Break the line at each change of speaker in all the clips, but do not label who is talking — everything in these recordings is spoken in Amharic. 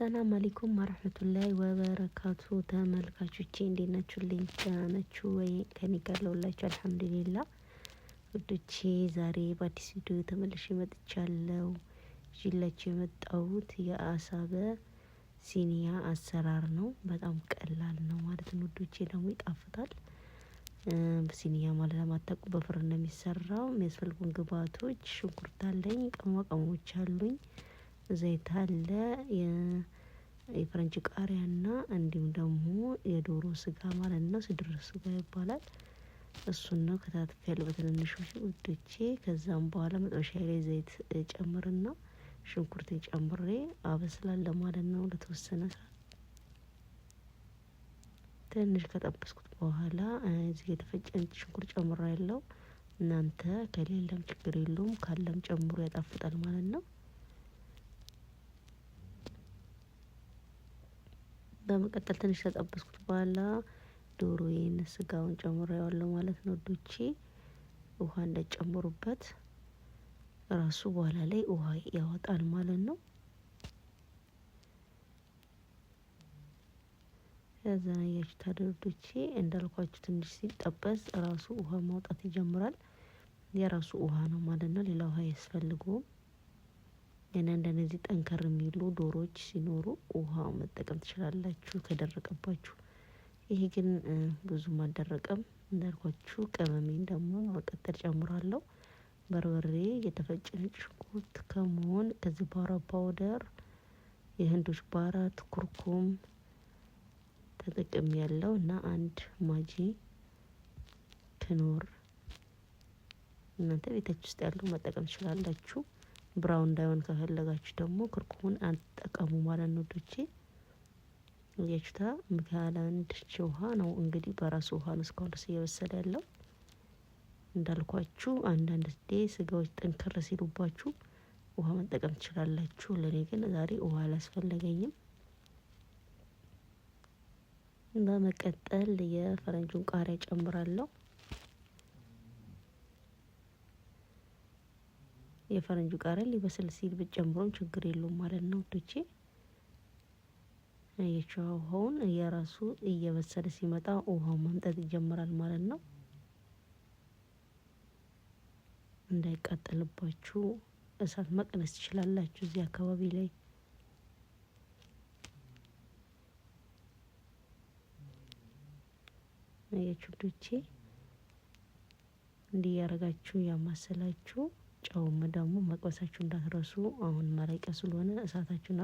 አሰላም አለይኩም ወረህመቱላሂ ወበረካቱ። ተመልካቾቼ እንዴት ናችሁልኝ? ደህና ናችሁ ወይ? ከኔ ጋር ለሁላችሁ አልሐምዱሊላ። ውዶቼ ዛሬ በአዲስ ቪዲዮ ተመልሼ መጥቻለሁ። ይዤላችሁ የመጣሁት የአሳ በሲኒያ አሰራር ነው። በጣም ቀላል ነው ማለት ነው ውዶቼ፣ ደግሞ ይጣፍጣል። በሲኒያ ማለት ለማታውቁ በፍርን ነው የሚሰራው። የሚያስፈልጉን ግብአቶች ሽንኩርት አለኝ፣ ቅመማ ቅመሞች አሉኝ፣ ዘይት አለ፣ የፈረንጅ ቃሪያና እንዲሁም ደግሞ የዶሮ ስጋ ማለት ነው። ስድር ስጋ ይባላል። እሱን ነው ከታትፍ ያለው በትንንሹ ውዶቼ። ከዛም በኋላ መጥበሻ ላይ ዘይት ጨምርና ሽንኩርትን ጨምሬ አበስላለሁ ማለት ነው ለተወሰነ ሰዓት። ትንሽ ከጠበስኩት በኋላ እዚህ የተፈጨ ሽንኩርት ጨምሬ ያለው እናንተ ከሌለም ችግር የለውም ካለም ጨምሮ ያጣፍጣል ማለት ነው። በመቀጠል ትንሽ ከጠበስኩት በኋላ ዶሮዬን ስጋውን ጨምሬዋለሁ ማለት ነው ውዶቼ። ውሃ እንዳትጨምሩበት ራሱ በኋላ ላይ ውሃ ያወጣል ማለት ነው። ከዛ አያችሁ ታዲያ ውዶቼ፣ እንዳልኳችሁ ትንሽ ሲጠበስ ራሱ ውሃ ማውጣት ይጀምራል። የራሱ ውሃ ነው ማለት ነው። ሌላ ውሃ አያስፈልገውም። ገና እንደነዚህ ጠንከር የሚሉ ዶሮዎች ሲኖሩ ውሃ መጠቀም ትችላላችሁ ከደረቀባችሁ። ይሄ ግን ብዙም አልደረቀም እንዳልኳችሁ። ቅመሜን ደግሞ መቀጠል ጨምራለሁ። በርበሬ፣ የተፈጨ ነጭ ሽንኩርት፣ ከሙን፣ كزبرة powder፣ የህንዶች بهارات፣ ኩርኩም ተጠቅም ያለው እና አንድ ማጂ ክኖር እናንተ ቤታችሁ ውስጥ ያለው መጠቀም ትችላላችሁ። brown እንዳይሆን ከፈለጋችሁ ደግሞ ክርኩሙን አትጠቀሙ ማለት ነው ውዶቼ። የቹታ አንድ ውሃ ነው እንግዲህ በራሱ ውሃ ነው እስካሁን ድረስ እየበሰለ ያለው። እንዳልኳችሁ አንዳንድ ጊዜ ስጋዎች ጠንከር ሲሉባችሁ ውሃ መጠቀም ትችላላችሁ። ለእኔ ግን ዛሬ ውሃ አላስፈለገኝም። በመቀጠል የፈረንጁን ቃሪያ ጨምራለሁ። የፈረንጁ ቃሪያ ሊበስል ሲል ብትጨምሩም ችግር የለውም ማለት ነው ውዶቼ። አያችሁ ውሃውን የራሱ እየበሰለ ሲመጣ ውሃው መምጠጥ ይጀምራል ማለት ነው። እንዳይቃጠልባችሁ እሳት መቀነስ ትችላላችሁ እዚህ አካባቢ ላይ። አያችሁ ውዶቼ፣ እንዲህ እያረጋችሁ ያማሰላችሁ ጨውም ደግሞ መቅመሳችሁ እንዳትረሱ። አሁን መረቂያ ስለሆነ እሳታችሁን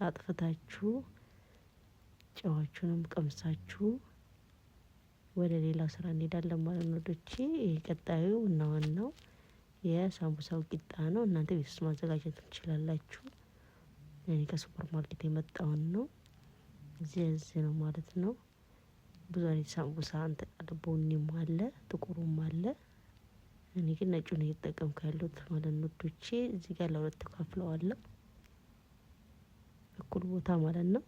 አጥፍታችሁ ጨዋችሁንም ቀምሳችሁ ወደ ሌላው ስራ እንሄዳለን ማለት ነው ውዶቼ። ቀጣዩ እና ዋናው የሳምቡሳው ቂጣ ነው። እናንተ ቤት ውስጥ ማዘጋጀት ትችላላችሁ። እኔ ከሱፐር ማርኬት የመጣውን ነው። እዚህ እዚህ ነው ማለት ነው። ብዙ አይነት ሳምቡሳ እንትን አለ። ቡኒም አለ፣ ጥቁሩም አለ። እኔ ግን ነጩን እየተጠቀምኩ ያለሁት ማለት ነው ውዶቼ። እዚህ ጋር ለሁለት ተካፍለዋለሁ እኩል ቦታ ማለት ነው።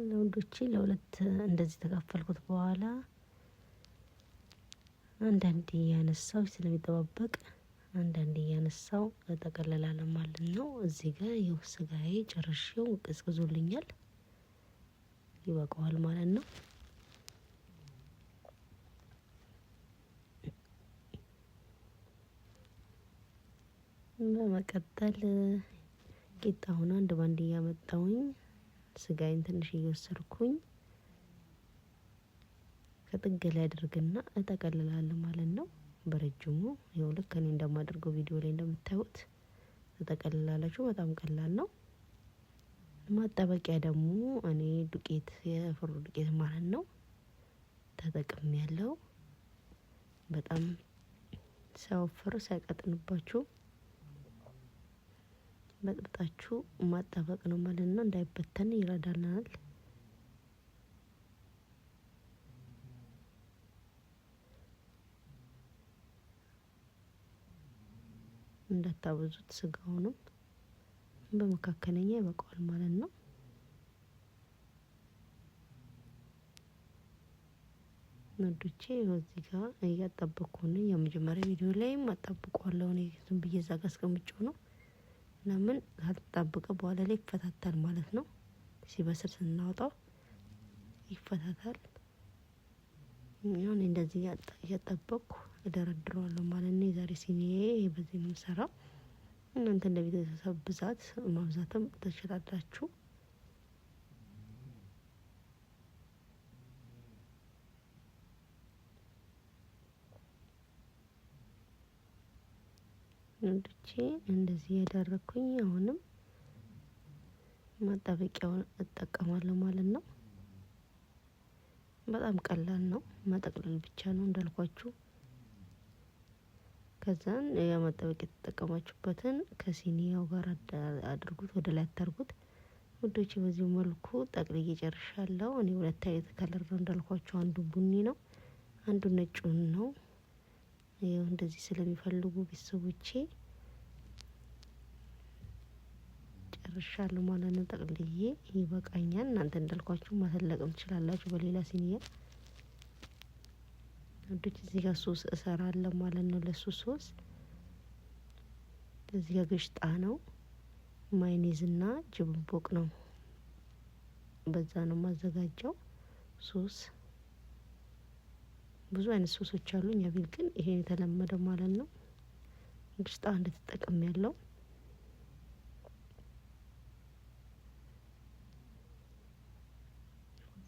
ለወንዶቼ ለሁለት እንደዚህ ተካፈልኩት በኋላ አንዳንዴ እያነሳው ስለሚጠባበቅ አንዳንዴ እያነሳው እጠቀልላለሁ ማለት ነው። እዚህ ጋር ይኸው ስጋዬ ጨርሼው ቀዝቅዞልኛል። ይበቃዋል ማለት ነው። በመቀጠል ቂጣውን አንድ ባንድ እያመጣውኝ ስጋዬን ትንሽ እየወሰድኩኝ ከጥግ ላይ አድርግና እጠቀልላለሁ ማለት ነው። በረጅሙ ይኸው ልክ እኔ እንደማደርገው ቪዲዮ ላይ እንደምታዩት ትጠቀልላላችሁ። በጣም ቀላል ነው። ማጣበቂያ ደግሞ እኔ ዱቄት የፍሩ ዱቄት ማለት ነው ተጠቅም ያለው በጣም ሳይወፍር ሳይቀጥንባችሁ በጥብጣችሁ ማጣበቅ ነው ማለት ነው። እንዳይበተን ይረዳናል። እንዳታበዙት ስጋውንም በመካከለኛ ይበቃዋል ማለት ነው። ውዶቼ እዚህ ጋር እያጣበቅኩ ነው። የመጀመሪያ ቪዲዮ ላይም አጣብቀዋለሁ እኔ ዝም ብዬ እዛ ጋር አስቀምጬው ነው ምናምን ካልተጣበቀ በኋላ ላይ ይፈታታል ማለት ነው። ሲበስል ስናወጣው ይፈታታል። አሁን እንደዚህ እያጣበቅኩ እደረድረዋለሁ ማለት ነው። የዛሬ ሲኒዬ በዚህ ነው የምሰራው። እናንተ እንደ ቤተሰብ ብዛት ማብዛትም ትችላላችሁ። ውዶቼ እንደዚህ ያደረኩኝ አሁንም ማጣበቂያውን እጠቀማለሁ ማለት ነው። በጣም ቀላል ነው፣ መጠቅለል ብቻ ነው እንዳልኳችሁ። ከዛን የማጣበቂያ የተጠቀማችሁበትን ከሲኒያው ጋር አድርጉት፣ ወደ ላይ አታርጉት ውዶቼ። በዚህ መልኩ ጠቅልዬ ጨርሻለሁ። እኔ ሁለት አይነት color ነው እንዳልኳችሁ፣ አንዱ ቡኒ ነው፣ አንዱ ነጩን ነው። ይኸው እንደዚህ ስለሚፈልጉ ቤተሰቦቼ ጨርሻለሁ ማለት ነው። ጠቅልዬ ይበቃኛል። እናንተ እንዳልኳችሁ ማተለቅም ትችላላችሁ በሌላ ሲኒያ ውዶች። እዚህ ጋር ሶስ እሰራለሁ ማለት ነው። ለሱ ሶስ እዚህ ጋር ግሽጣ ነው፣ ማይኔዝ እና جبن ቦቅ ነው። በዛ ነው የማዘጋጀው ሶስ። ብዙ አይነት ሶሶች አሉ። እኛ ቤት ግን ይሄ የተለመደው ማለት ነው። ግሽጣ እንደተጠቀም ያለው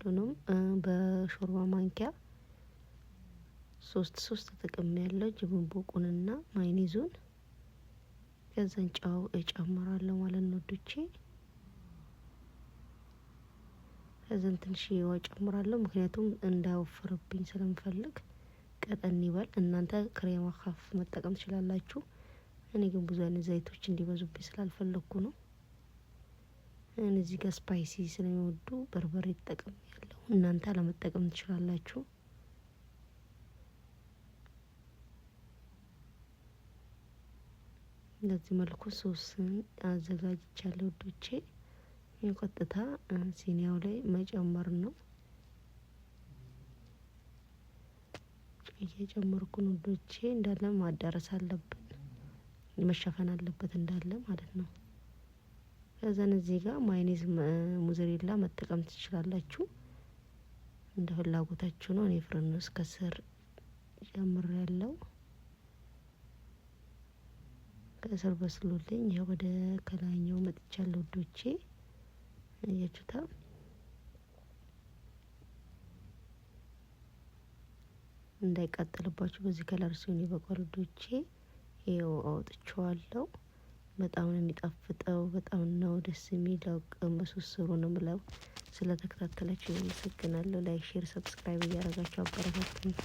ሁሉንም በሾርባ ማንኪያ ሶስት ሶስት ተጠቅሜ ያለው جبن ቦቁንና ማይኒዙን ከዛን ጨው እጨምራለሁ ማለት ነው ውዶቼ። ከዛን ትንሽ ውሃ እጨምራለሁ፣ ምክንያቱም እንዳይወፍርብኝ ስለምፈልግ ቀጠን ይበል። እናንተ ክሬማ ካፍ መጠቀም ትችላላችሁ። እኔ ግን ብዙ አይነት ዘይቶች እንዲበዙብኝ ስላልፈለግኩ ነው። እዚህ ጋር spicy ስለሚወዱ በርበሬ ተጠቅም ያለው እናንተ አለመጠቀም ትችላላችሁ። እንደዚህ መልኩ ሶስን አዘጋጅቻለሁ ውዶቼ። ቀጥታ ሲኒያው ላይ መጨመር ነው። እየጨመርኩ ነው ውዶቼ። እንዳለ ማዳረስ አለብን፣ መሸፈን አለበት እንዳለ ማለት ነው። ከዛን እዚህ ጋር ማይኔዝ ሙዘሬላ መጠቀም ትችላላችሁ፣ እንደ ፍላጎታችሁ ነው። እኔ ፍርን ውስጥ ከስር ጨምር ያለው ከስር በስሎልኝ ይኸው ወደ ከላይኛው መጥቻለሁ ውዶቼ። እያችሁታ እንዳይቃጠልባችሁ በዚህ color ሲሆን ይበቃል ውዶቼ። ይኸው አውጥቼዋለሁ። በጣም ነው የሚጣፍጠው። በጣም ነው ደስ የሚለው። ቅመሱ ስሩ ነው የምለው። ስለተከታተላችሁ አመሰግናለሁ። like፣ share፣ subscribe እያደረጋችሁ አበረታቱኝ።